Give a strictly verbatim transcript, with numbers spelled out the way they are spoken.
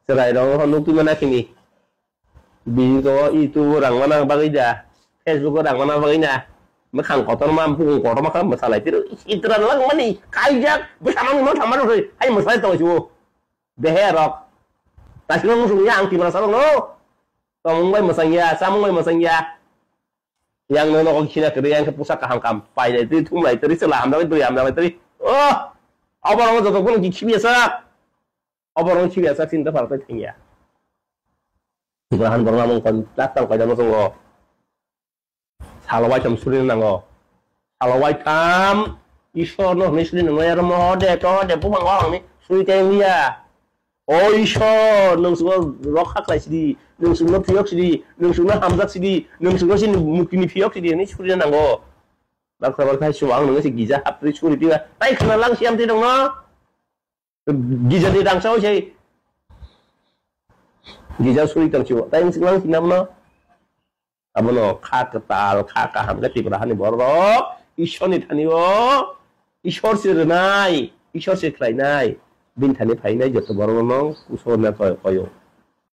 Chwrai rok nukwi mana khini. Video YouTube rang mana bagwi da. Facebook rang mana bagwi na. Mwkhang kotor ma bukung kotor ma kha mwsalai tiro. Itra lang mani kaijak bwsa mang ma thamar roi. Hai mwsalai tong sibo. Behe rok. Tasima musung ya ang timra salong no. Tomung bai mwsang ya, samung bai mwsang ya. Yang no no khina kri yang pusa kaham kam. Pai lai tri thum lai tri sela ham lai tri ham lai tri. Oh. Oborong joto kun ki khibi sa. Oborong khibi sa sinta phalai thengya. Tigra han borong amung kon tak tang kaida no songo. Salo waitham surina nango. Salo waitham Ishwar no hwnwi surina nango, aro moho de, toho de, buphang wahang ni suri tei wngya. O Ishwar, nwng chwngno rokha khlai sidi, nwng chwngno phiyok sidi, nwng chwngno hamjak sidi, nwng chwngno chini mukti ni phiyok sidi hwnwi surina nango. Baksa baksa hai chuba ang nwngno se gija hapri suri tiba. Tai khna lang siam twi dongno. Gija ni rangsa o sei. Gija suri tang chuba. Tai nwng chwngno sinamno. Abono kha kwtal, kha kaham khe Tripura hani borok Ishorni thani-o, Ishor se rwnai, Ishor se khlainai, bini thani phainai joto borokno kusorna koi-, koyo.